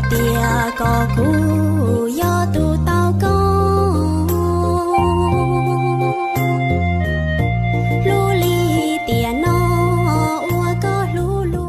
Tias kom kuv yog tus tau koj, hlub li tiam no uas koj hlub luag.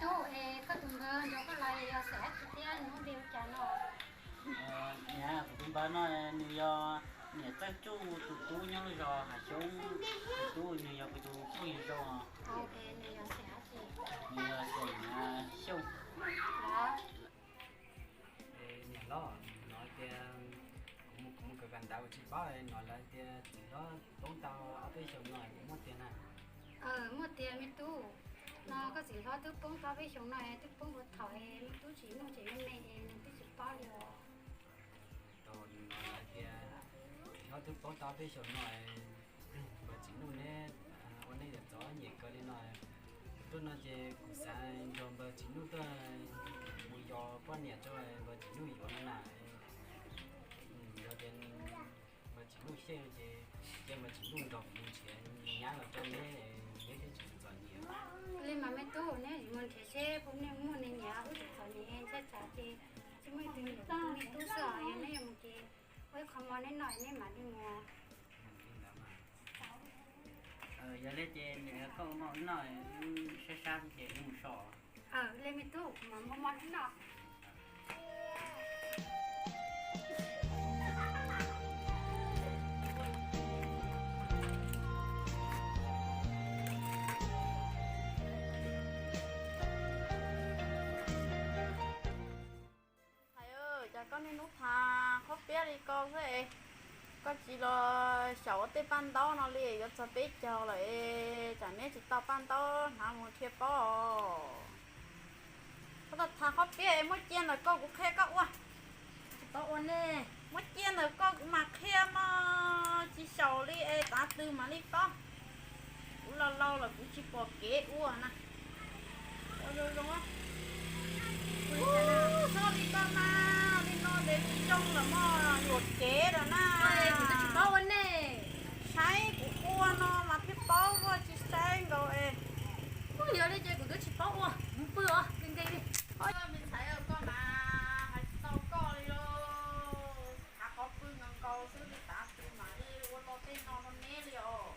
Tub, es koj tus npawg nrog koj los yog xeem Ab Tsi thiab nws hu li ua cas no? Niam, kuv tus npawg no nws yog niam Txawj Tsuj tus tub nyob lub zos Hav Xyoob. Tus tub nws yog kuv tus phooj ywg zoo. Nws yog xeem Ab Tsi? Nws yog xeem Xyooj. Niam hlob, no tias kuv mus kawm kawm ntawv kuv tsis paub no, lawv tias txiv hlob poob tau ob peb xyoos no, muaj tiag na? Muaj tiag me tub. No koj txiv hlob twb poob tau peb xyoos no, twb poob puag thaum me tub tsis muaj tsev me me, nws twb tsis paub li os. Tau, nws no lawv tias txiv hlob twb poob tau peb xyoos no, npawg Tsim Nuj neb ua neej yuav txom nyem kawg li no. Tuaj no ces kuv xav nrog npawg Tsim Nuj tuaj mus yos poj niam rau npawg Tsim Nuj yuav no na. Yog tias npawg Tsim Nuj xyeej ces cia npawg Tsim Nuj nrog kuv mus nrhiav nyab los rau neb, neb thiaj tsis txom nyem. Li mas me tub, neb mus nrhiav seb puas muaj neeg nyiam, wb tsis txom nyem, ntshai tsam ces tsis muaj ib tug nyiam kuv tus me tub xwb os. Yog neb yuav mus ces ua ib qho mov neb noj neb mam li mus. Yog li ces niam, koj ua mov noj, wb sab sab ces wb mus so. Li me tub, kuv mam ua mov neb noj. Hais, cas koj niaj hnub tham qhob piab li ko xwb es, koj tsis los xyaum ua tej paj ntaub no li, yuav txog peb caug lawm es tsam neb tsis tau paj ntaub hnav mus dhia pob os. Koj tau tham qhob piab es muab cia ntawm koj kuv qhia koj ua. Tsis paub ua ne. Muab cia ntawm koj kuv mam qhia mog, tsis xyaum li es tav twg mam li paub. Kuv laus laus lawm kuv tsis pom kev ua na. Ua zoo zoo. Txhob li koj mas, li no ntev tsis zoo lawm mog, luam kev lawm na. Kuv twb tsis paub ua ne. Saib kuv ua no mas thiaj paub, ua tsis saib nkaus es. Kuj yog li ces kuv twb tsis paub ua, mus pw os, nkees nkees li. Me ntxhais, koj mas hais tsis tau koj li lauj, hais qhov pw nkaus nkaus xwb li, tav twg mam li ua tau tej no rau neb li os.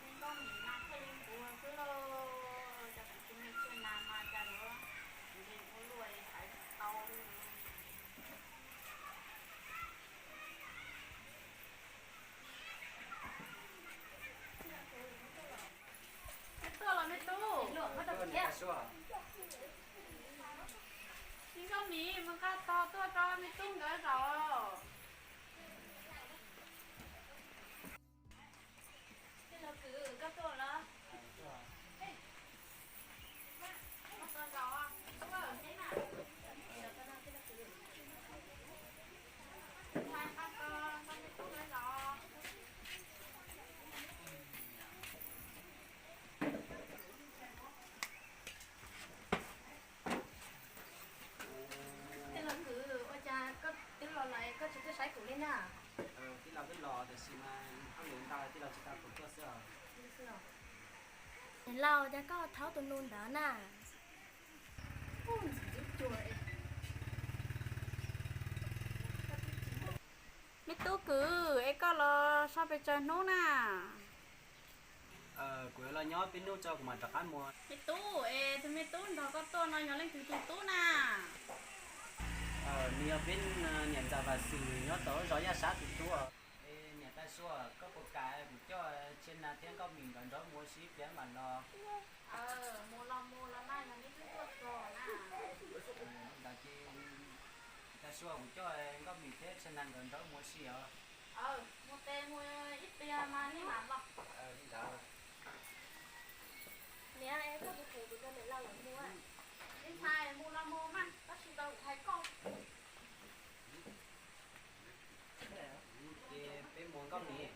Me nkauj Mim mas thiaj li nquag xwb lauj, cov kwv tij neej tsa na mas cas yuav nkees ua luaj es hais tsis tau li. Me tub los me tub, me nkauj Mim mus nqa tog tuaj rau me tub nkawd zaum. Tij laug Kwm, koj tuaj los? Tij laug Kwm, ua cas koj twb los lawm koj tsis tuaj saib kuv li na? Tij laug twb los tiam sis mas hauj lwm ntau, tij laug tsis tau khoom tuaj xwb os. Niam laus, cas koj thaub tus nus ntawd na? Me tub Kwm, es koj los so pes tsawg hnub na? Kuv yuav los nyob peb hnub tso kuv mam rov qab mus. Me tub, es tus me tub nrog koj tuaj no yog leej twg tus tub na? Nws yog peb niam ntxawm Vam Xwm nyob tom zos Yaj Sab tus tub. Es niam tais Sua, koj puas kam kuv coj Tshia Nas thiab Nkauj Mim nkawd nrog mus ua si ib pliag mam los? Mus los mus los mas, yog nej twb tuaj txog na. Ntawd ces niam tais Sua, kuv coj Nkauj Mim thiab Tshia Nas nkawd nrog mus ua si os. Mus tes mus ib pliag mas nej mam los. Li ntawd. Niam, es koj puas them kuv nrog niam laus lawv mus? Me ntxhais, mus los mus mas, tab sis tau kuv hais koj. Ces peb mus Nkauj Mim.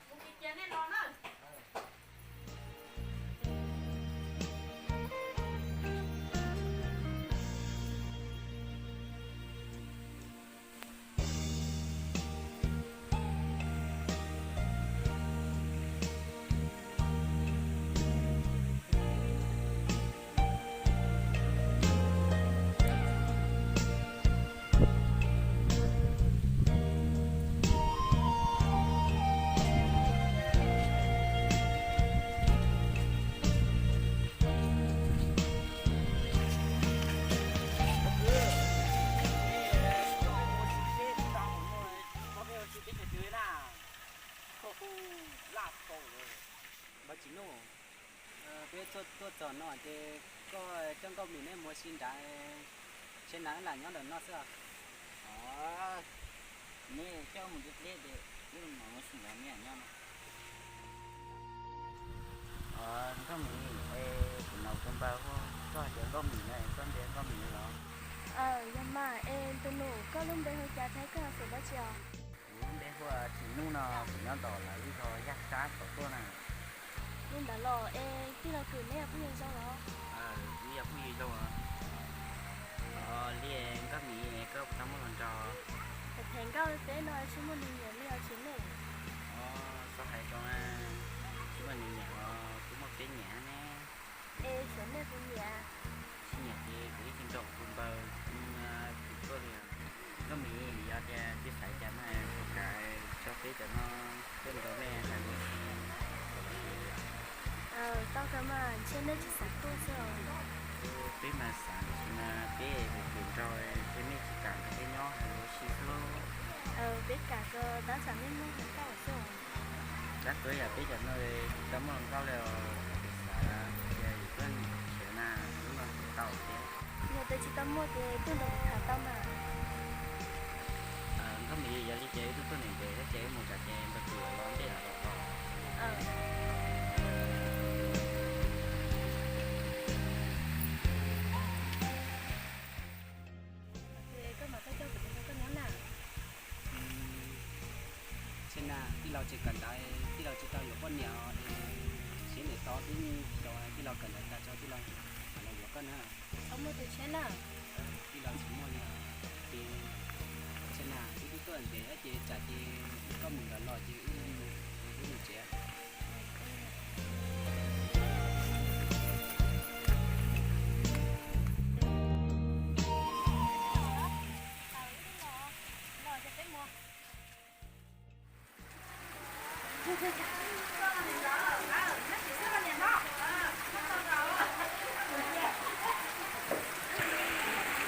Mus cia nej los na. Npawg Tsim Nuj, peb tuaj txog no ces koj coj Nkauj Mim neb mus ua si nrad, Tshia Nas wb lam nyob ntawm no xwb os. Neb coj mus deb deb ces wb mam mus ua si nrad, neb lam nyob no. Nkauj Mim, es kuv hnov tus npawg hu koj tias Nkauj Mim no, koj npe Nkauj Mim los? Yog mas, es tus nus, koj lub npe hu cas thiab koj xeem dab tsi os? Kuv lub npe hu Tsim Nuj no, kuv nyob ntawm lawv lub zos Yaj Sab tod tuaj na. Li ntawd los es tij laug Kwm neb yog phooj ywg zoo los? Wb yog phooj ywg zoo os. Li Nkauj Mim, koj puas tau muaj hluas nraug? Them Nkauj, peb no tsis muaj nws nyiam li os Tsim Nuj. Txhob hais zoo, tsis muaj nws nyiam los kuv muaj peb nyiam ne. Es xyov nej puas nyiam? Tsis nyiam ces kuv ib tsis nrog kuv tus npawg tus tuaj li. Nkauj Mim, yog tias tsis xav cas mas puas kam tso peb cov no tuaj nrog nej hais lus si? Tau kawg mas, ntshe nej tsis xav tuaj xwb os. Peb mas xav, tab sis mas peb tus twm nraug, ntshe nej tsis kam nrog peb nyob hais lus si xwb. Peb kam ko tab tsam nej muaj hluas nkauj xwb os. Dab tuab yam peb cov no tsis tau muaj hluas nkauj li os, xav tias yus tuaj nrhiav na, lub no tsis tau thiab. Yog tias tsis tau muaj ces tuaj nrog kuv tham tau mas. Nkauj Mim, yog li ces wb tuaj tuaj ntev ntev thiab ces wb mus tas ces npawg Kwm los ntej lawm los tau. Koj mam tuaj coj kuv tus nraug koj nyob na. Tshia Nas, tij laug tseem kawm ntawv, tij laug tsis tau yuav poj niam es siab ntev to, twb xyov tij laug kawm ntawv tas tso tij laug mam los yuav koj na. Tsis muaj tus tsheb na. Tij laug tsis muaj li os. Ces Tshia Nas, wb twb tuaj ntev thiab ces tsam ces Nkauj Mim nkawd los ces wb mus tsev.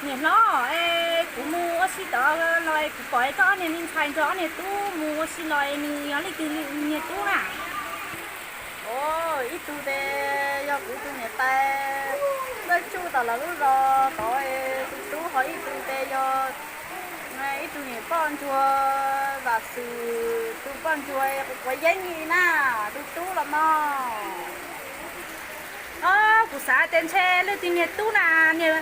Niam hlob, es kuv mus ua si tod los es kuv pom koj ob niag me ntxhais nrog ob niag tub mus ua si los es nws yog leej twg niag tub na? Ib tug ces yog kuv tus niam tais Txawj Tsuj tom lawv lub zos tod tus tub, ho ib tug ces yog ib tug niam poj ntsuag Vam Xwm tus poj ntsuag quav yeeb li na, tus tub los mas. Kuv xav tias ntshe leej twg niag tub na, niag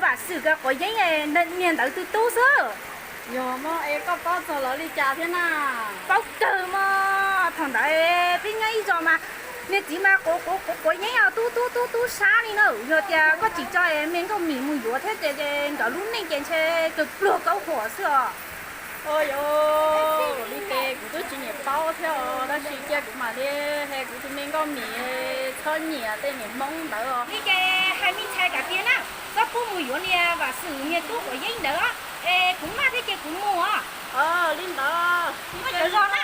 Vam Xwm kawg quav yeeb, niag ntawd tus tub xwb. Yog mas es koj paub txog lawv li cas thiab na? Paub kawg mas, thaum ntawd peb nyob ib zos mas niag txiv mas quav quav quav yeeb os, tub tub tub tub sab li na. Yog tias koj tsis tso me Nkauj Mim mus yuav thiab ces nkawd lub neej ces ntshe kawg pluag kaub huam xwb os. Yog li ces kuv twb tsis nyiam paub thiab os, tab sis cia kuv mam li hais kuv tus me Nkauj Mim txhob nyiam tej niag Hmoob ntawd os. Li ces hais me ntxhais kom tiag na, koj pub mus yuav niag Vam Xwm niag tub quav yeeb ntawd, es kuv maj thiab ces kuv mus os. Li ntawd, muab cov zog na.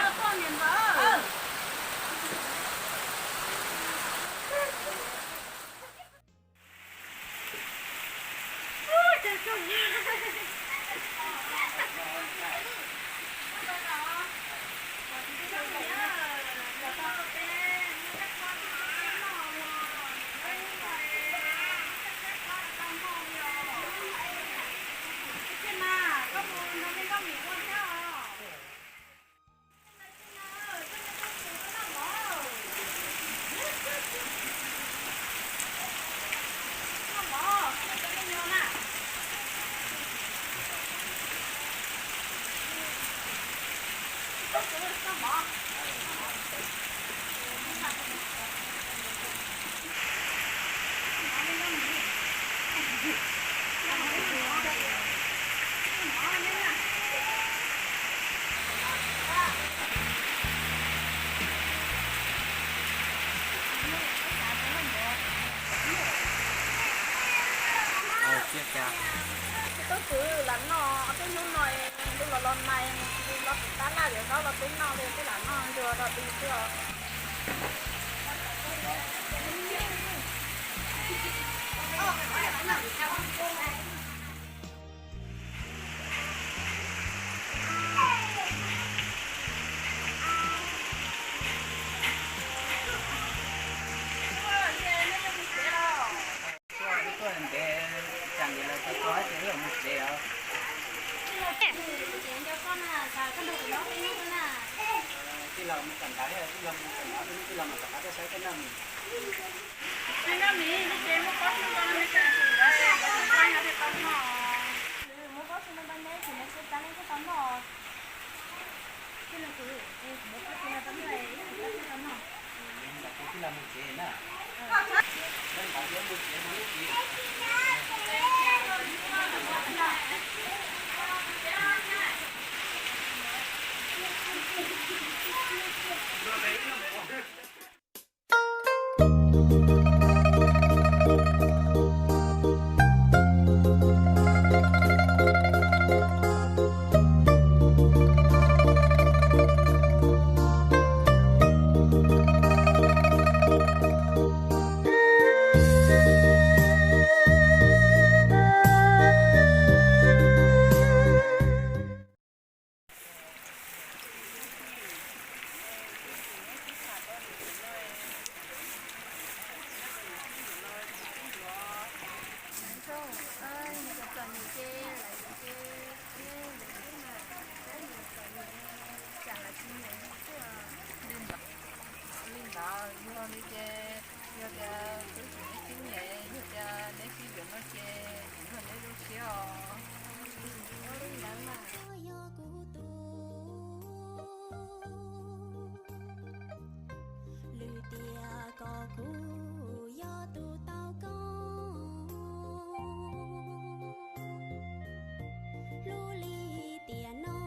Tub kwv, lam noj ob peb hnub no, ntuj los los nais, los tus tab laj yuav zaub los peb noj li, peb lam noj ncuav rau peb xwb os. Tuaj ntev cas ntev lawm, tau tau ces wb los mus tsev os. Tij laug mus tom ntawd, tij laug mus tom ntawd, tij laug mam rov qab tuaj saib koj noj mis. Noj mis, ces muab pob tsuas rau neb, tsis tau noj. Muab pob tsuas rau neb, ces neb tsis tau noj. Tij laug kwv, muab pob tsuas rau neb, tsis tau noj. Tij laug mus tsev na. Li ntawd yog li ces yog tias twb tsis neb sib nyiam, yog tias neb sib yuav no ces kuv nrog neb zoo siab os. Yog kuv tus, lwm tiam kom kuv yog tus tau koj, hlub li tiam no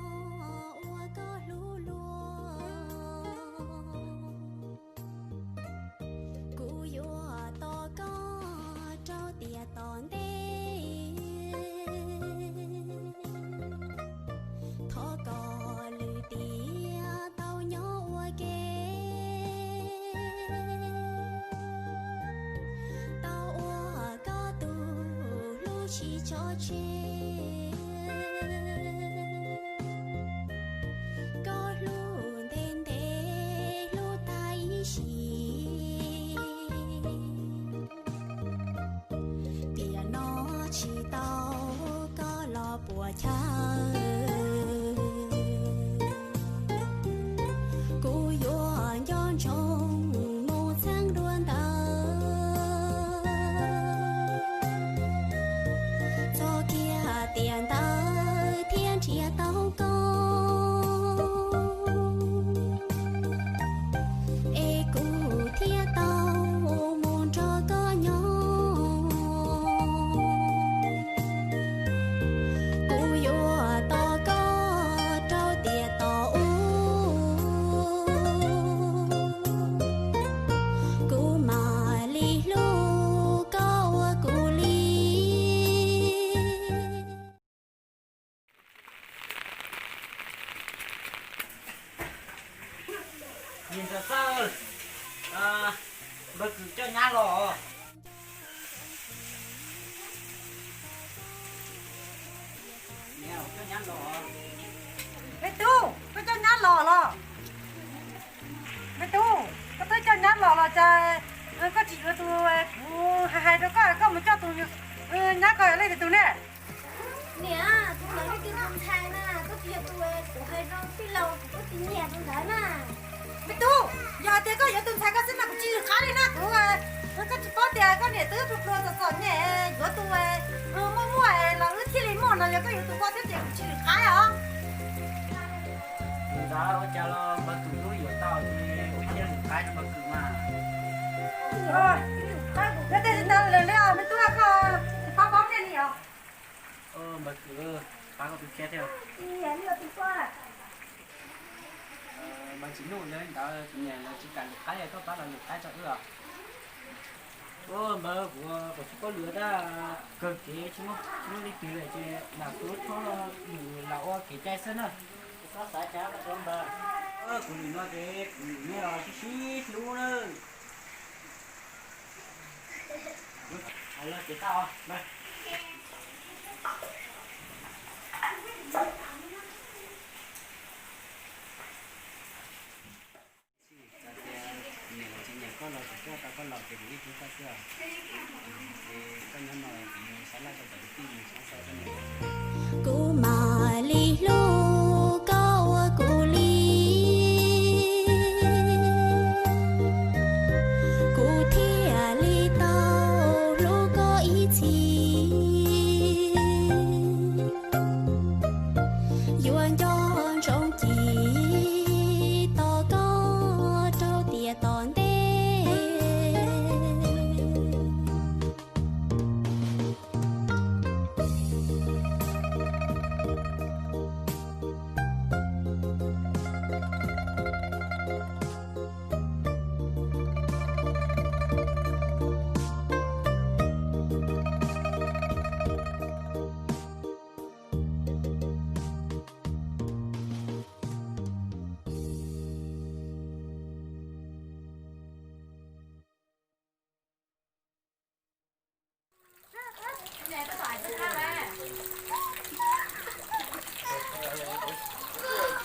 ua koj hlub luag. Kuv yuav tos koj rau tiam tom ntej, thov kom lwm tiam tau nyob ua ke, tau ua koj tus hlub tsis tso tseg. Koj hlub ntev ntev hlub tag ib sim, tiam no tsis tau koj los puas chaw. Kuv yuav nco ntsoov mus txheeb dua ntawd, txog kiag tiam ntawd thiaj nrhiav tau koj, es kuv thiaj tau mus nrog koj nyob. Kuv yuav tos koj rau tiam tom ub, kuv mam li hlub koj ua kuv li. Niam ntxawm Xawj, npawg Kwm coj nyab los. Niam, coj nyab los. Me tub, koj coj nyab los los? Me tub, koj twb coj nyab los los cas koj tsis yuav tus kuv hais hais rau koj, koj mus coj tus nyab ko yog leej twg tus ne? Niam, tus ntawd leej twg tus ntxhais na, twb tsis yog tus kuv hais rau tij laug, kuv twb tsis nyiam tus ntawd na. Me tub, yog hais tias koj yuav tus ntxhais ko xwb mas kuv tsis lwm qab li na, kuv, koj tsis paub tias koj niam twb pluag pluag txom txom nyem yuav tus muaj muaj los wb thiaj li muaj no, yog koj yuav tus ko thiab ces kuv tsis lwm qab os. Tus ntawd ua cas los npawg Kwm twb yuav tau, ua thiaj lwm qab rau npawg Kwm mas. Yog tej tsis tau lwm li os, me tub, koj tsis paub paub thiaj li os. Npawg Kwm, pab koj tus tshiab thiab. Npawg Tsis Nuj, yog li ntawd kuv niam lawv tsis kam lwm qab, koj pab los lwm qab rau wb os. Npawg, kuv tsis paub lwm tab, kawg kev tsis muaj leej twg lawm ces lam kuv lub tshoob no yus lam ua kev cai xwb na. Txhob xav cas npawg, kuv lwm no ces kuv lwm nej los sib sib hlub na. Los ces tau. Txawm tias nyiam los tsis nyiam koj los kuv coj tau koj los ces kuv yeej hlub koj xwb. Ces koj nyob no kuv mus sab laj rau cov kwv tij mus tshoob rau koj niam. Kuv mam li hlub koj ua kuv li, kuv thiaj li tau hlub koj ib txhis. Yuav nco ntsoov cim tos koj rau tiam tom ntej.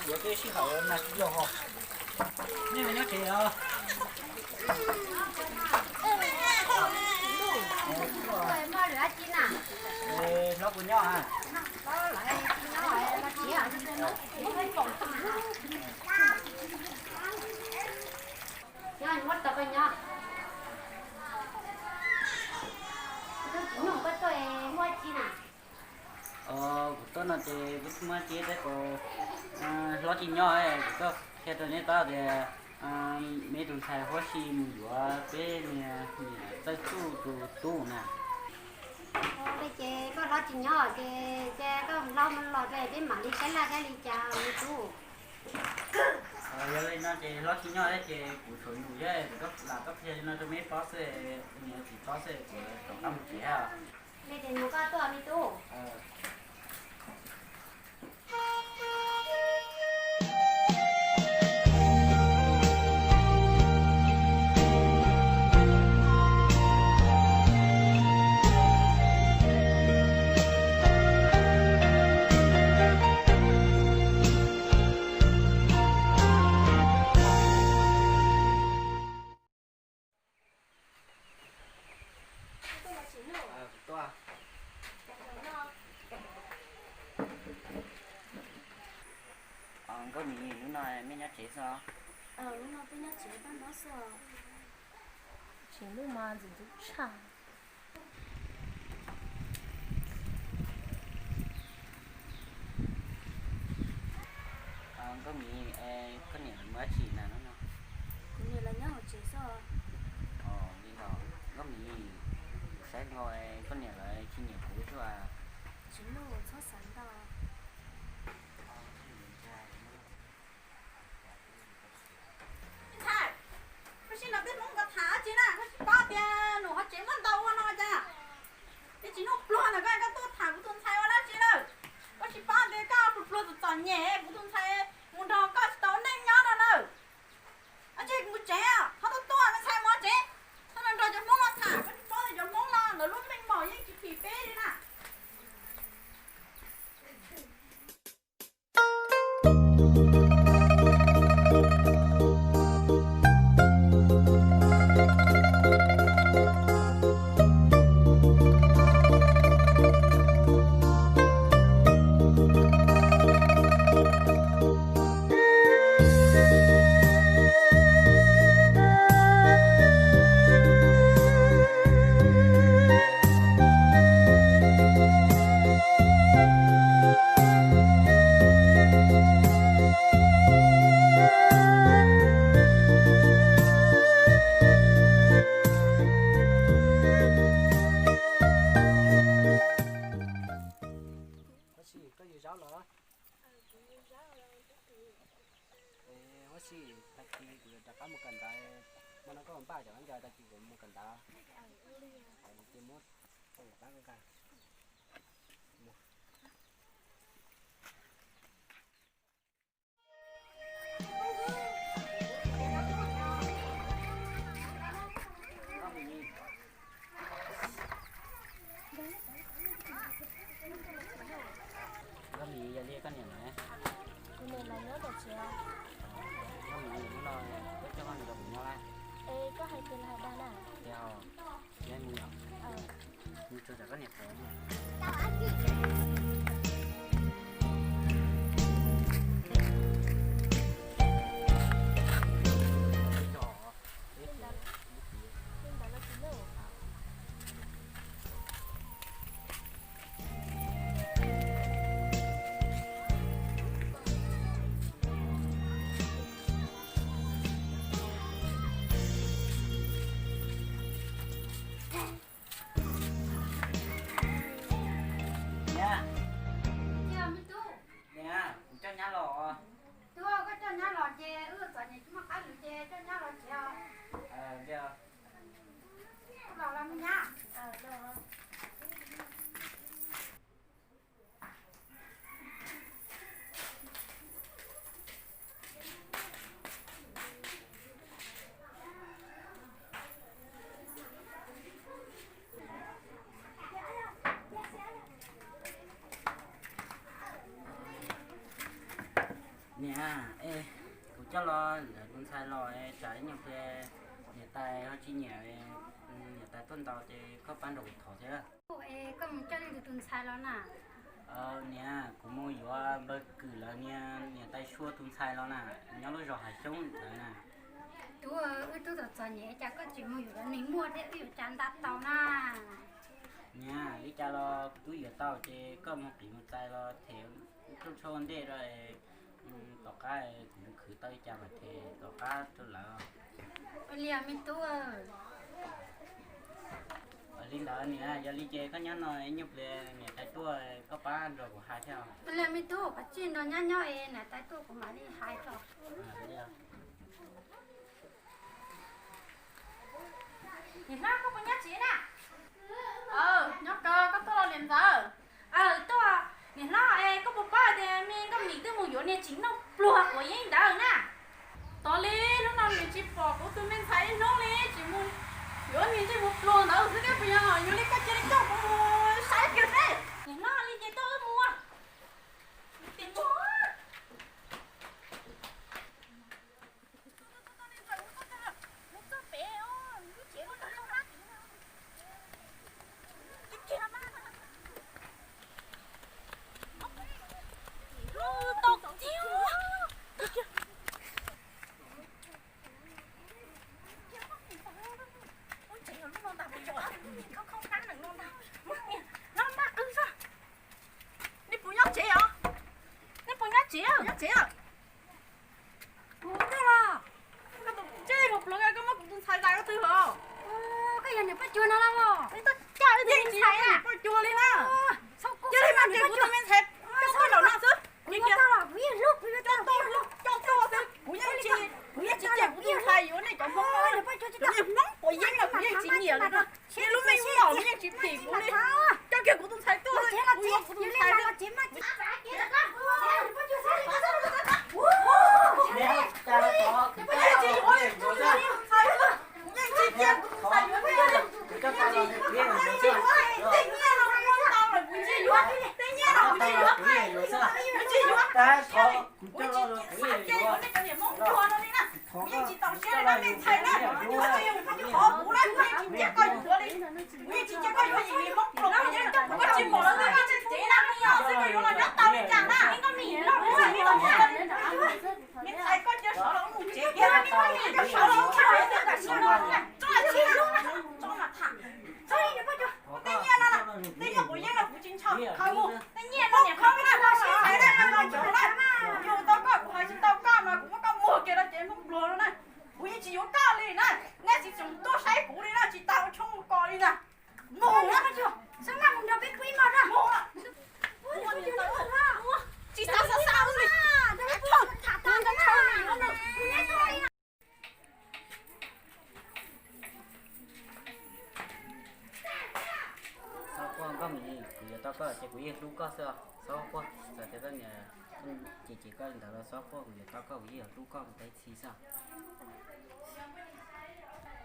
Yuav tej sij hawm mas tsis yog ho. Nej mas nyob tsev os. Hlob puas nyob? Muab tau koj nyob. Koj tsis nyob koj tuaj muaj dab tsi na? Kuv tuaj no ces kuv muaj dab tsi tab sis hlob tsis nyob, kuv tuaj qhia rau nej paub tias me tus ntxhais Huab Sis mus yuav peb niam Txawj Txuj tus tub na. Ces koj hlob tsis nyob ces ces koj hlob mus los ces peb mam li saib laj saib li cas me tub. Yog li no ces hlob tsis nyob thiab ces kuv tshuav nus thiab, kuv lam tuaj qhia li no rau meb paub xwb, nws tsis paub xwb, kuv rov qab mus tsev. Li ces mus koj tuaj me tub. Nkauj Mim, hnub no mej nyob tsev xwb? Tsev lub mas ntxim ntxub tshaj. Nkauj Mim, koj niam lawv mus dab tsi na hnub no? Kuv niam lawv nyob hauv tsev xwb. Li los Nkauj Mim, kuv saib nkaus koj niam lawv tsis nyiam kuv xwb as. Tsis muaj, txhob xav ntau. Ntxhais, koj sim no peb Hmoob nkaus tham dab tsi na, koj tsis paub tias nws hauv tsev muab ntaus ua no cas? Peb tsis noj pluag ntawm koj, koj tuaj tham kuv tus ntxhais ua dab tsi lawm? Koj tsis paub tias koj pluag pluag txom txom nyem, kuv tus ntxhais mus nrog koj tsis tau neej nyob no na. Ab, tseg mus tsev, txhob tuaj tuaj, me ntxhais mus tsev, txhob nrog cov Hmoob no tham, koj tsis paub tias cov Hmoob no lawv lub meej mom yeej tsis phim peb li na. Hmo no koj npaj cov khaub ncaws tag kis kuv mus kawm ntawv, ces muab rau pab koj nqa. Koj Mim, yog li koj niam lawv? Kuv niam lawv nyob tom tsev. Koj Mim, hnub no koj coj koj niam rau kuv nyob lawm. Es koj hais tias lawv hais dag na. Tias, yog mus yom, mus tsuag tsam koj niam pom. Niam, niam, kuv coj nyab los. Tub, koj coj nyab los ces wb txom nyem tsis muaj qab lwm ces coj nyab los tsev os. Los los me nyab. Niam, es kuv coj los lawv tus ntxhais los es tsam ib nyuag pliag niam tais ho tsis nyiam, niam tais tuaj ntaus ces koj pab nrog kuv thov thiab. Es koj mus coj leej twg tus ntxhais los na? Niam, kuv mus yuav npawg Kwm lawv niag niam tais Sua tus ntxhais los na, nyob lub zos Hav Xyoob ntawd na. Tub, wb tub txom txom nyem cas koj tseem mus yuav neeg muaj thiab, wb yuav cas nta tau na? Niam, li cas los kuv twb yuav tau ces koj mus qiv mus txais los them rooj tshoob ntej rau, tom qab kuv mus khwv tau li cas mam them tom qab rau lawv. Ua li me tub. Li ntawd niam, yog li ces koj nyob no ib nyuag pliag niam tais tuaj koj pab nrog kuv hais thiab. Ua li me tub, koj cia nrog nyab nyob es niam tais tuaj kuv mam li hais tso. Niam hlob, koj puas nyob tsev na? Nyob kawg, koj tuaj los li ntawd. Aw, tuaj, niam hlob es koj puas paub tias me Nkauj Mim twb mus yuav niag txiv nooj pluag quav yeeb ntawd na? Tos li hnub no nws tsis pom kuv tus me ntxhais ib hnub li, tsis mus yuav niag ntsej muag pluag ntawd xwb, koj puas yog, yog li koj cia li coj kuv mus saib kiag seb. Niam hlob, li ces tuaj wb mus. Nej puas nyob tsev os? Nej puas nyob tsev? Nyob tsev. Kuv tuaj los. Koj tus ntsej muag pluag, koj muab kuv tus ntxhais zais koj twg hos? Koj yog niam Paj Cuag no los? Yeej tsis yog niam Paj Cuag li na. Cia li mas ces kuv tus me ntxhais koj laus no xwb. Kuv yeej hlub, kuv yeej hlub, kuv yeej hlub. Kuv yeej tsis, kuv yeej tsis cia kuv tus ntxhais yuav nej cov Hmoob. Cov niag Hmoob quav yeeb no kuv yeej tsis nyiam li. Nej lub meej mom yeej tsis phim kuv li. Coj kiag kuv tus ntxhais tuaj, kuv yuav kuv tus ntxhais. Kuv yeej tsis cia kuv tus ntxhais yuav li. Tej nyiaj no kuv muab tau lawm kuv tsis yuav, tej nyiaj no kuv tsis yuav, kuv tsis yuav. Kuv yeej tsis xav cia yuav nej cov niam Hmoob pluag no li na. Kuv yeej tsis tau siab li na me ntxhais na. Koj tsis yog niam Paj Cuag qhov kuv na, kuv yeej tsis cia koj yuav li. Kuv yeej tsis cia koj yuav yim niag Hmoob pluag, kuv yeej coj kuv koj tsis pom lawv twb ib txhis tsev na, yog xwb koj yuav los nyob tau li cas na. Me ntxhais koj cia sawv los mus tsev kiag, koj sawv los mus tsev kiag tam sim no. Tso mas tham. Tej nyiaj no, tej nyiaj quav yeeb no kuv tsis ntshaw, khaws mus. Tej nyiaj no niam khaws mus na, hais na, yog tau koj kuv hais tsis tau koj mas kuv muab koj muag kiag rau cov Hmoob pluag no na. Kuv yeej tsis yuav koj li na, nej tsis tseem tuaj saib kuv li na, tsis tas ua tshoob ua kos li na. Mus na, sawv maj mus nrog peb pw ib hmos na. Tsis tas xav xav li. Tham tag nrho. Kuv neb tuaj li na. Koj ces kuv yeej hlub koj xwb, txhob quaj. Txawm tias koj niam cem cem koj li ntawd los txhob quaj, kuv yuav tau koj kuv yeej yuav hlub koj mus tau ib txhis xwb.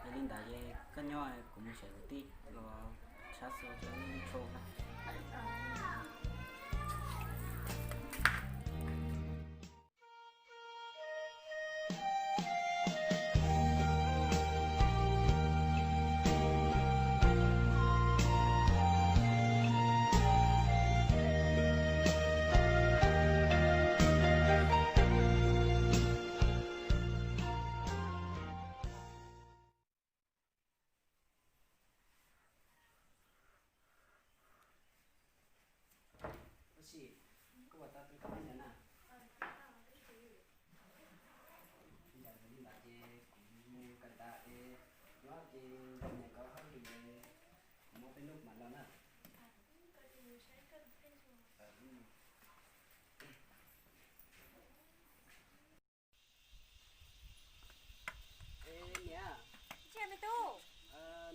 Yog li ntawd ces koj nyob, kuv mus saib kuv tij los tshab xu rau ib tsho na. Tab sis koj puas tau tus koj niam na? Li ntawd ces kuv mus kawm ntawv es nyob ces niam koj hauj lwm, kuv muaj peb hnub mam los na. Es niam, hnub no kuv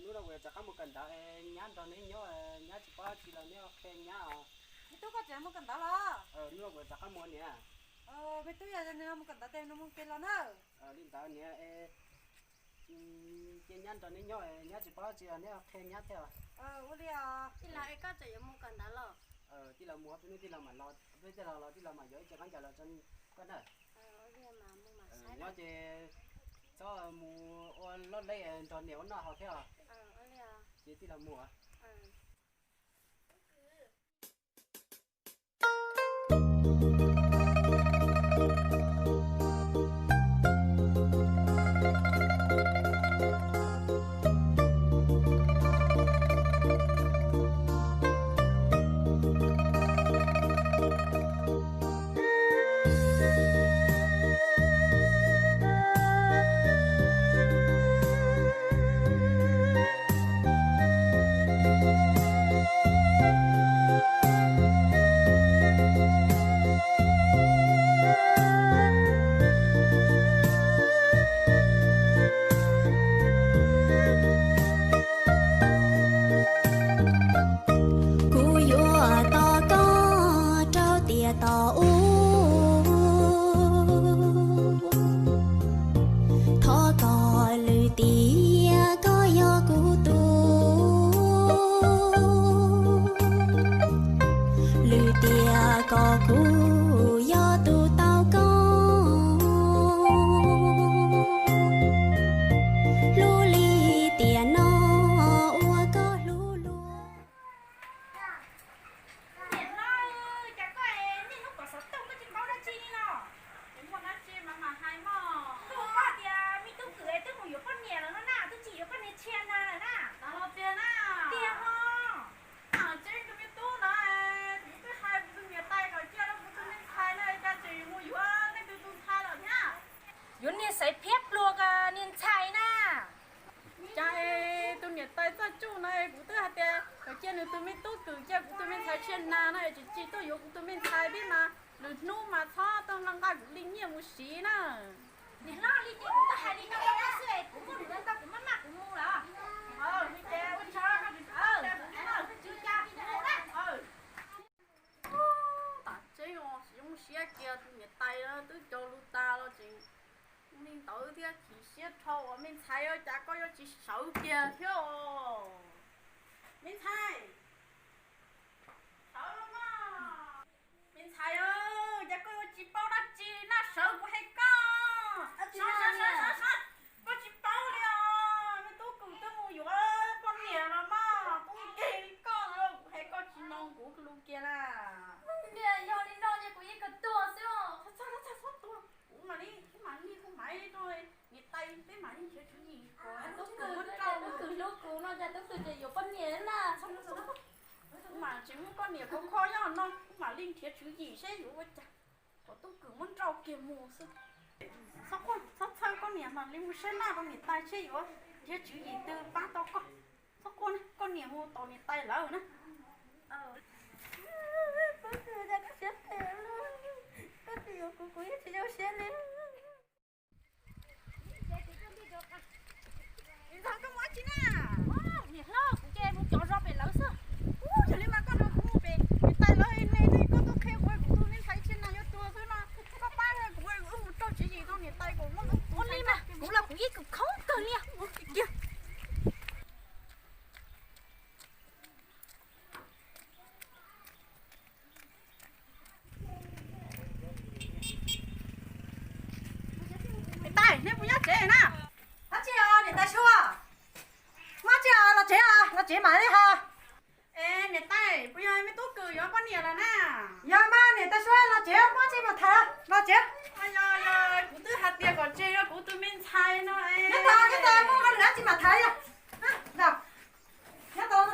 yuav rov qab mus kawm ntawv es nyab nrog neb nyob, nyab tsis paub dab tsi los neb qhia nyab os. Me tub, koj tseem mus kawm ntawv los? Hnub no kuv yuav rov qab mus niam. Me tub, yog nws mus kawm ntawv ces nws mus ces los na. Li ntawd niam, cia nyab nrog neb nyob, nyab tsis paub dab tsi los neb qhia nyab thiab. Ua li os. Tij laug, es koj tseem yuav mus kawm ntawv los? Tij laug mus, peb hnub tij laug mam los, peb tij laug los tij laug mam yuav ib co khaub ncaws los rau koj na. Nyob ces txhob mus ua loj lej nrog niam ua noj haus thiab os. Ces tij laug mus. Kuv yuav tos koj rau tiam tom ub, thov kom lwm tiam koj yog kuv tus, lwm tiam kom kuv yog tus tau koj. Hlub li tiam no uas koj hlub luag. Niam hlob, cas koj niaj hnub kom xov tooj koj tsis paub dab tsi li no? Tsis muaj dab tsi mas mam hais mog. Koj ua koj tias me tub kwv twb mus yuav poj niam lawm no na, twb tsis yuav poj niam Tshia na lawm na. Xav los tiag na? Tiag hos. Tseeb tus me tub no, kuv twb hais kuv tus niam tais kom cia rau kuv tus me ntxhais na, cas tseem mus yuav leej twg tus ntxhais lawm thiab? Yuav niag xaiv phiab pluag niag ntxhais na. Cas tus niam tais txoj tsuj no kuv twb hais tias kom cia nws tus me tub kwv cia kuv tus me ntxhais Tshia na no es tsis tsis tuaj yuav kuv tus me ntxhais thiab mas lwm hnub mas txhob tuaj nqa kuv li nyiaj mus siv na. Niam hlob, li ces kuv twb hais li no rau koj xwb es kuv muaj lus no tau kuv maj maj kuv mus lawm. Li ces ua tsaug, kuv twb hais kuv twb hais kuv twb hais kuv twb hais. Tam tseeb os, tsis zoo siab kiag, tus niam tais twb cog lus tas los tseem li ntawd thiab, chim siab dhau. Me ntxhais, cas koj yuav tsis sawv kiag thiab os? Me ntxhais, sawv los mas. Me ntxhais, cas koj yuav tsis paub dab tsi li na, sawv kuv hais koj. Koj tsis paub li os, me tub kwv twb mus yuav poj niam los mas, tub nkeeg li koj, kuv hais koj tsis mloog kuv lus kiag na. Niam, yog li no ces kuv yeej kawm tuag xwb os. Txhob tuag, kuv mam li, kuv mam li, kuv mam li rau niam tais peb mam li nrhiav tswv yim kom tub kwv, tub kwv hlub kuv no cas tub kwv tseem yuav poj niam na. Kuv mam tsis muab koj niam khov kho nyob no, kuv mam li nrhiav tswv yim seb yuav ua cas kom tub kwv muab nrauj kiag mus xwb. Txhob txhawj, koj niam mam li mus saib laj rau niam tais seb yuav nrhiav tswv yim twg pab tau koj. Txhob quaj, koj niam mus tos niam tais lawm na. Koj tsis yuav kuv, kuv yeej tsis zoo siab li. Niam hlob, kuv ces mus cov zos pem lawv xwb. Ub, yog li mas koj nrog kuv mus pem Tsev mam li hais. Es niam tais, puas yog me tub Kws yuav poj niam lawm na? Yog mas niam tais Sua, los tsev, muab tsev mam tham, los tsev. Yog, yog, kuv twb hais tias kom tsev rau kuv tus me ntxhais no es. Nyob tod, nyob tod, muaj hauj lwm dab tsi mam tham yog. Nyob tod.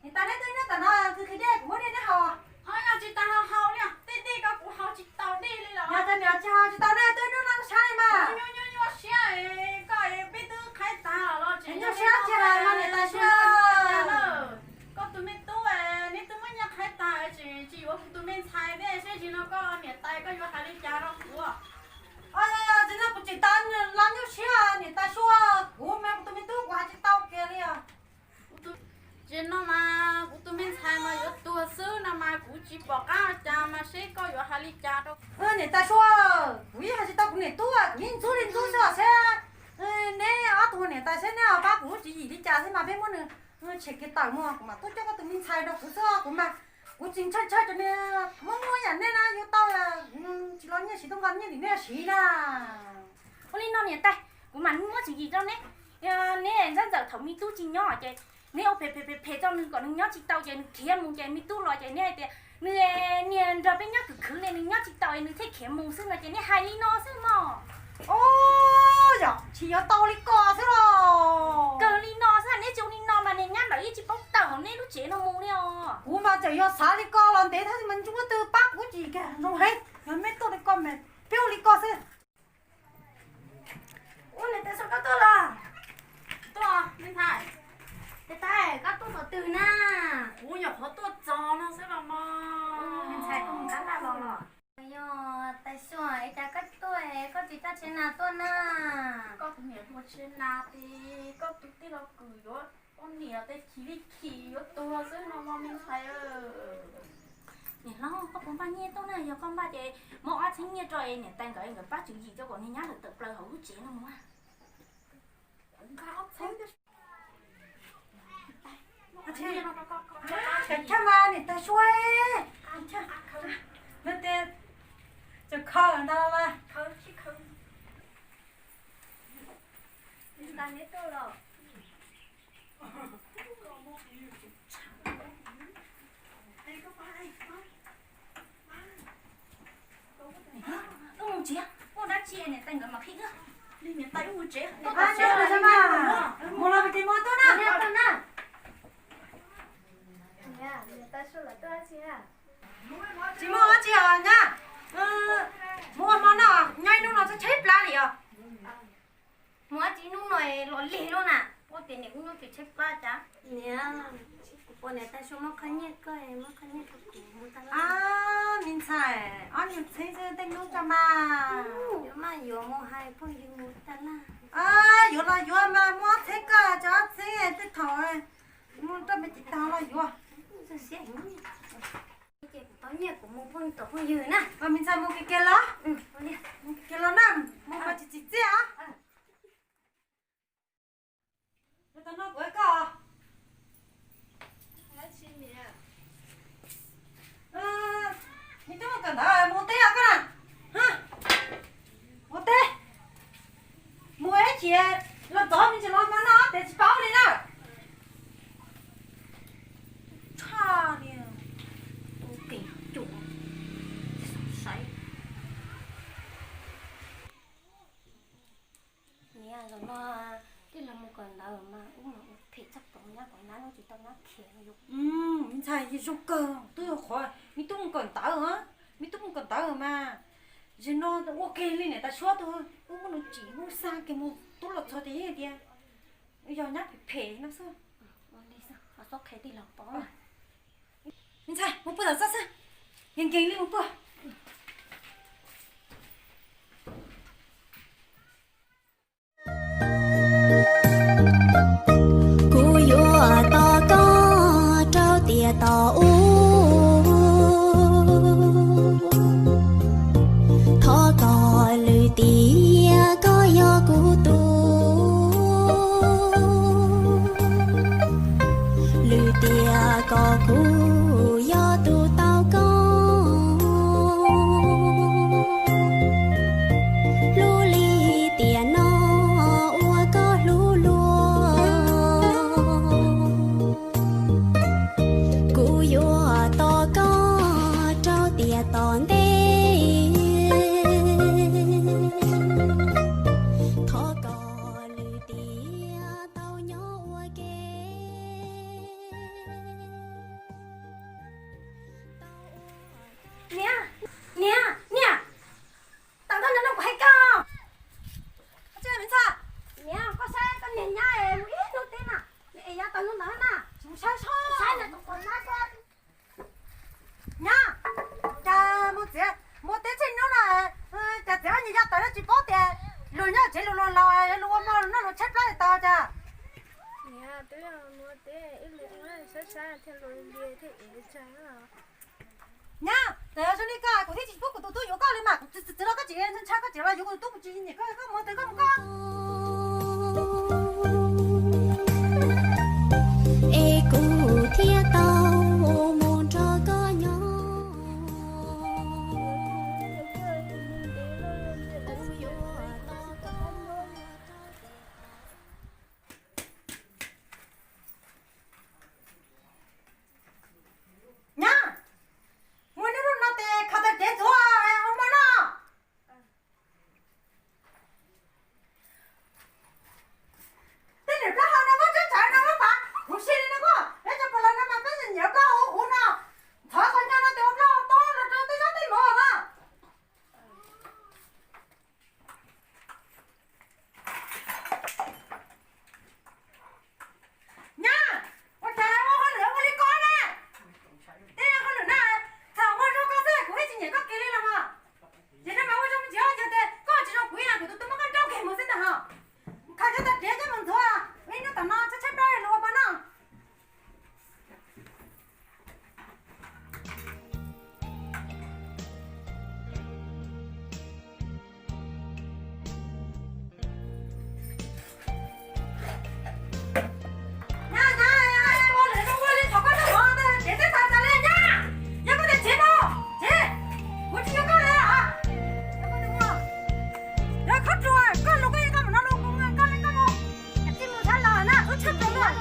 Niam tais, neb twb nyob tom no, kuv qhia dej, kuv muab dej neb haus. Ho yog tsis tas haus haus li, tej dej ko kuv haus tsis tau dej li los. Yog tias niam tsis haus tsis tau dej, twb nyob no sab li mas. Nyuaj nyuaj siab, koj peb twb qhaib tag los tseem nyuaj siab tsis hais mas niam tais Sua. Koj tus me tub, neb twb muab nyiaj qhaib tag, tseem tsis yuav kuv tus me ntxhais thiab, seb tsis no koj niam tais koj yuav hais li cas rau kuv. Tsis no kuv tseem tas los nyuaj siab niam tais Sua, kuv mas kuv tus me tub kuv hais tsis tau kiag li os. Tsis no mas kuv tus me ntxhais mas yuav tuag xwb no mas kuv tsis pom qab cas mas seb koj yuav hais li cas rau. Niam tais Sua, kuv yeej hais tsis tau kuv niam tub, kuv yeej ntxub li ntxub xwb os seb neb ob tug niam tais seb neb pab kuv lub tswv yim li cas thiab mas peb muab nws tshem kiag tawm mus, kuv mam tuaj coj koj tus me ntxhais rau kuv xwb, kuv mas kuv tsis ntshai ntshai cov niag muab muab yam nej na yuav tau, tsis los nyiaj siv tuaj nqa nyiaj tim nej siv na. Ua li no niam tais, kuv mam muab tswv yim rau neb. Neb ntxhais ntxawm thaum me tub tsis nyob ces neb ua phem phem phem phem rau nws kom nws nyob tsis tau ces nws khiav mus ces me tub los ces neb hais tias nws niag nrog peb nyob khwv khwv li nws nyob tsis tau es nws thiaj khiav mus xwb no ces neb hais li no xwb mog. Yog tsis yuav tau li ko xwb los. Kawg li no xwb, neb tsis ua li no mas niag nyab ntawd yeej tsis paub tawm hauv neb lub tsev no mus li os. Kuv mas txawm yog xav li ko los ntev thiab mas ntsub twg pab kuv tsis zoo heev, yog neb tuaj li ko mas peb ua li ko xwb. Ua niam tais Sua koj tuaj los? Tuaj, me ntxhais. Niam tais koj tuaj thaum twg na? Kuv nyuam qhuav tuaj txog no xwb los mas. Me ntxhais koj mus tab laj los los? Yog tais Sua, es cas koj tuaj es koj tsis coj tsheb nas tuaj na? Koj tus niam hluas tsheb nas ces koj tus tij laug Kws yuav poj niam ces chim li chim yuav tuag xwb no mas me ntxhais. Niam hlob, koj puas npaj nyiaj tuaj na? Yog koj npaj ces muab ob txheeb nyiaj rau es niam tais nkawd, nkawd pab tswv yim rau kom niag nyab ntawd tawm plaws hauv lub tsev no mus. Niam tais Sua, no tes tseem khaws ntawd los? Wb mus tsev, muaj dab tsi niam tais nkawd mam qhia wb. Li niam tais wb mus tsev. Mus los mus tsev mus tuaj na. Tsis muaj dab tsi os nyab. Mus ua hmo noj, nyob ib hnub no tshaib tshaib plab li os. Mus ua tsi hnub no los lig lub na, ua tias niam hnub no ces tshaib plab cas. Niam, kuv pom niam tais Sua muab qhov nyiaj koj, muab qhov nyiaj rau kuv mus tag laj. Me ntxhais, ob nyuag txheeb xwb tej hnub tso mas. Yuav mas yuav mus hais phooj ywg mus tag laj. Yuav los yuav mas muab ob txheeb koj, tso ob txheeb tej thaum mus rau me tsis tag los yuav. Ces kuv tau nyiaj kuv mus phooj ywg tom phooj ywg na. Me ntxhais mus kiag kiag los. Mus kiag kiag los na, mus mas tsis txim txiaj os. Tau no kuv koj. Me tub mus kawm ntawv mus teb os koj na. Mus teb. Mus ib chim los txog me ntsis los mas noj tes tsis paub li na. Tshaj li. Tus kev cuam. Saib. Niam, zaum no tij laug mus kawm ntawv mas wb mas ua phem tshaj plaws, nyab kom nyab hnub tsis tau nyab khiav no yus. Me ntxhais, zoo kawg, twb yog qhov me tub mus kawm ntawv, me tub mus kawm ntawv mas. Zaum no ua kiag li niam tais Suab tus, wb muab nws tsim muab xa kiag mus tub los txog ces yeej tias yog nyab phem phem no xwb. Ua li xwb, txhob qhia tij laug paub. Me ntxhais, mus puag tom txaj xwb, nkees nkees li mus puag. Kuv yuav tos koj rau tiam tos ub, thov kom lwm tiam koj yog kuv tus, lwm tiam kom kuv yog tus tau koj. Ua cas? Niam, twb yog muaj tej ib li sab sab thiaj li thiaj ev tsa. Nyab, txawm yog zoo li ko kuv thiaj tsis pub kuv tus tub yuav koj li mas, kuv txwv txwv los koj tseem ntshai, koj tseem los yuav kuv tus tub, kuv tsis nyiam koj, koj mus tau koj mus koj. Es kuv thiaj tau mus nrog koj nyob. Nyab, muaj ib hnub no ces khaws tau cev txuav ua mov no. Tej niam plaub hau no muab tsawb tsawv no muab pav huv si li no koj, peb cov pog laus no mas peb nyiam koj huv huv no. Ntxhov qhov ncho no ces ua plaub ua tob los rau tej zaub tej mov na. Nyab, ua cas ua hauj lwm ua li ko na? Tej hauj lwm na, txawm ua rau koj xwb kuv yeej tsis nyiam koj kiag li los mas. Ces no mas ua zoo tsis ua cas tias koj tsis zoo kuv ib yam, kuv tus tub muab koj nrauj kiag mus xwb ntag hos. Khaws cov tag dev coj mus ntxuav, ib hnub tom no tshaib tshaib plab los ua pa noj. Nyab, nyab, ua lwm zoo ua li thaum koj noj mov ntawd, tsev twb txaus tas li nyab. Yog koj tias tsev no, tsev, kuv tsis yuav koj li os. Yog koj tias, yog koj tias koj lus koj yeej tau mus no los kuv koj li koj mus. Tsis mus txhob los na, ub tshaj plaws los.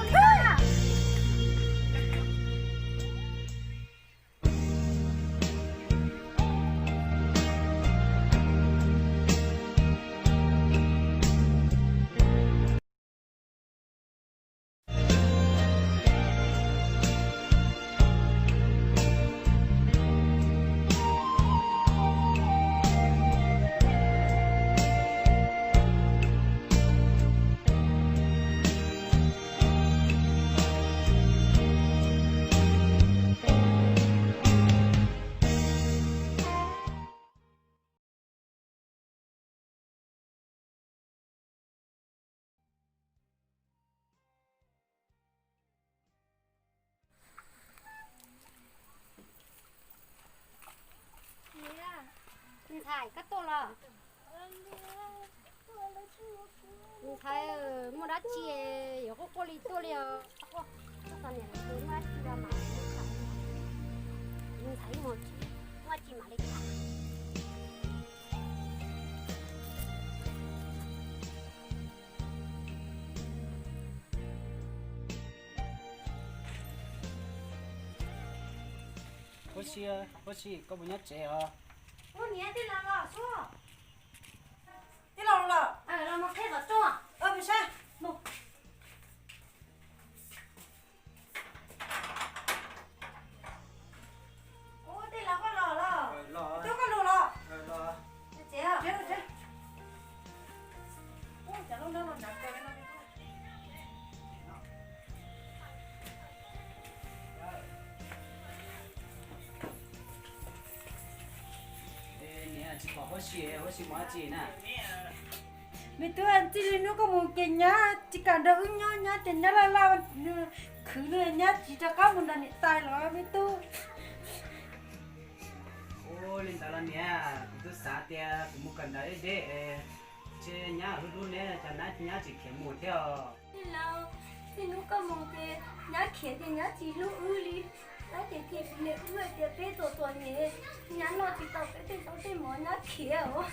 Ntxhais, koj tuaj los? Ntxhais, muaj dab tsi yuav quaj quaj li tuaj li os? Koj niam muaj dab tsi los mas ntxhais, muaj dab tsi mam li tham. Huab si, huab si, koj puas nyob tsev os? Ub, niam, tij laug los xwb. Tij laug los? Los mus qhia kom tso. Mus saib. Ub, tij laug koj los los? Tub koj los los? Tsev, tsev. Niam, tsis pom huab si, huab si mus dab tsi na? Me tub, txij li hnub koj mus ces nyab tsis kam nrog wb nyob, nyab ces nyab laj laj khwv li, nyab tsis rov qab mus nrog niam tais los me tub. Ua li ntawd los niam, kuv twb xav tias kuv mus kawm ntawv deb deb, ces nyab hlub hlub neb, cas nyab tsis khiav mus thiab os? Tij laug, txij hnub koj mus ces nyab khiav ces nyab tsis hlub wb li. Nyab ces cem kuv niam wb hais tias peb txom txom nyem, nyab noj tsis tau peb tej zaub tej mov nyab khiav os.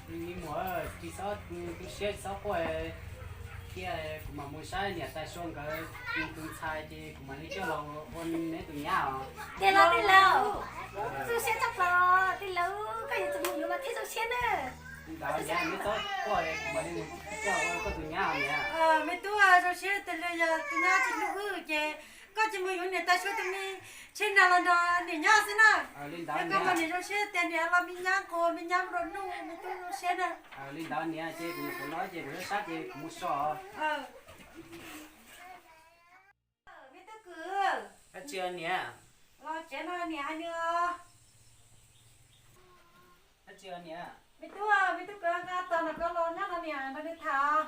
Me muam, tsis txhob tu siab txhob quaj, cia kuv mam mus saib niam tais Sua nkawd tus ntxhais ces kuv mam li coj los ua neb tus nyab os. Tiag los tij laug? Zoo siab tshaj plaws tij laug, koj yuav tsum mus yuav mas thiaj zoo siab na. Li ntawd niam, neb txhob quaj, kuv mam li mus coj ua koj tus nyab niam. Me tub, zoo siab tiag li, yog tus nyab tsis hlub wb ces koj cia mus yuav niam tais Sua tus me tsheb na los nrog niam nyob xwb na. Li ntawd koj niam, zoo siab tias niam los me nyab nquag me nyab nplua nuj, me tub zoo siab na. Li ntawd niam, ces kuv mus kuv no ces kuv sab sab ces kuv mus so. Me tub kwv. Dab tsi niam? Los tsev no niam hais nws. Dab tsi niam? Me tub, me tub kwv, nqa tos no koj los nyob no niam nrog nws tham.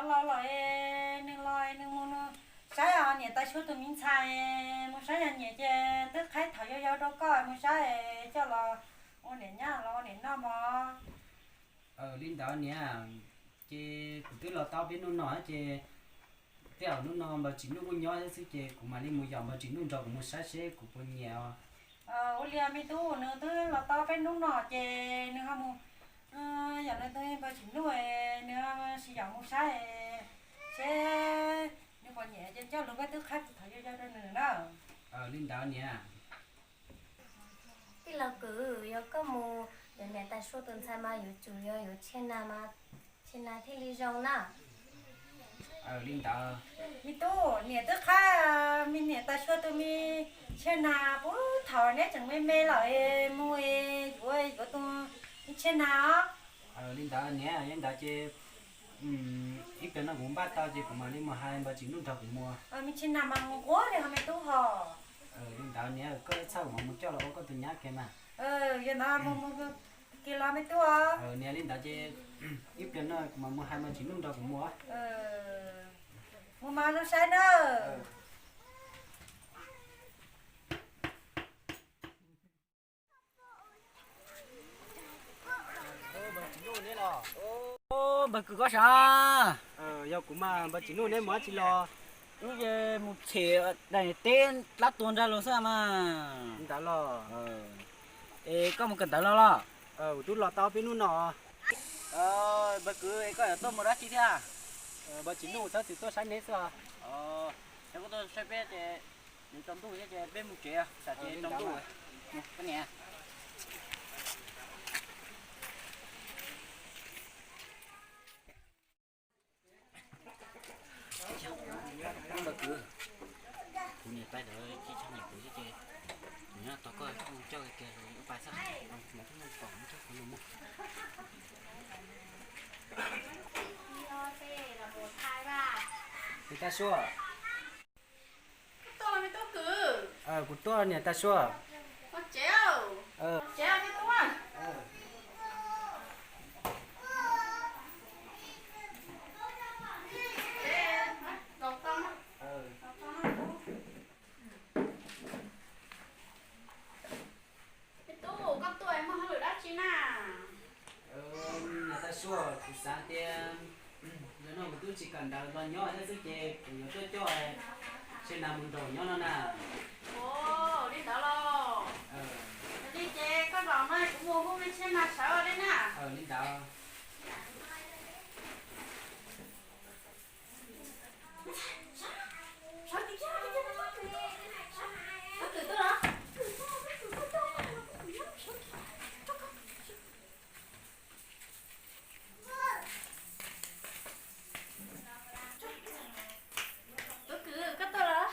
Los los es nws los es nws mus nws saib os, niam tais Suab tus me ntxhais, mus saib yog niam ces twb qhaib thaum yau yau rau koj mus saib es coj los ua niam nyab los ua niam noj mog. Li ntawd niam, ces kuv twb los tau peb hnub no ces tej zaum hnub no npawg Tsim Nuj kuj nyob thiab xwb ces kuv mam li mus yaum npawg Tsim Nuj nrog kuv mus saib seb kuv puas nyiam os. Ua li me tub, nws twb los tau peb hnub no ces nws ho mus yaum nws tus npawg Tsim Nuj, nws ho sis yaum mus saib seb nws puas nyiam ces coj lus peb twb qhaib thaum yau yau rau nws na. Li ntawd niam. Tij laug Kwm, yog koj mus yuav niam tais Suab tus ntxhais mas yuav tsum yog yuav tsheb nag mas tsheb nag thiaj li zoo na. Li ntawd. Me tub, niam twb qhaib me niam tais Suab tus me tsheb nag puag thaum neb tseem me me lawm mus yuav yuav tus me tsheb nag os. Li ntawd niam, li ntawd ces ib pliag no kuv npaj tau ces kuv mam li mus hais npawg Tsim Nuj nrog kuv mus. Me tsheb nag mas mus nquag li ho me tub hos. Li ntawd niam, koj txhawj kuv mam mus coj los ua koj tus nyab kiag mas. Yog ntawd mus mus kiag los me tub. Niam, li ntawd ces ib pliag no kuv mam mus hais npawg Tsim Nuj nrog kuv mus. Mus mas zoo saib na. Npawg Kwm koj sav. Yog kuv mas npawg Tsim Nuj, neb mus dab tsi los? Wb mus them daim teb dab tuag ntag los xwb mas. Ntawd los. Es koj mus kawm ntawv los los? Kuv twb los tau peb hnub no. Npawg Kwm, es koj yuav tuaj mus dab tsi thiab? Npawg Tsim Nuj, txhob txwm tuaj saib neb xwb os. Yog koj tuaj saib peb ces nws tsaus ntuj thiab ces peb mus tsev, tsam ces tsaus ntuj. Koj niam. Npawg Kwm, kuv niam pais ntawd ces tshaj niam kuv thiab ces kuv nyob tos koj coj kiag ub pais xwb. Niam Tag Suab. Kuv tuaj niam Tag Suab. Me tub, koj tuaj muaj hauj lwm dab tsi na? Niam Tag Suab, kuv xav tias zaum no kuv twb tsis kawm ntawv los nyob thiab xwb ces kuv yuav tuaj coj tsheb nag mus nraum nyob no na. Ua li ntawd los? Yog li ces koj zaum no kuv mus hu me tsheb nag sawv li na. Li ntawd. Tub Kwm, koj tuaj los?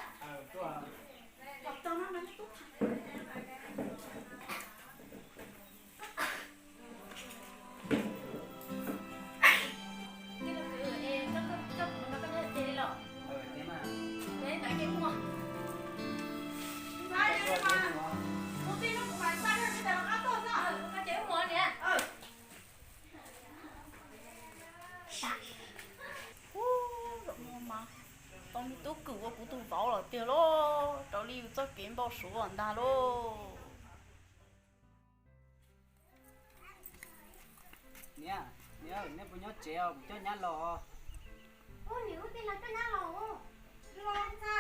Ub, zaum no mas tau me Tub Kwm ua kuv tus vauv lawm tiag lauj, raws li yus txoj kev npau suav ntag lauj. Niam, niam, neb puas nyob tsev os? Kuv coj nyab los. Ub, niam, ub, tej laus coj nyab los. Los txog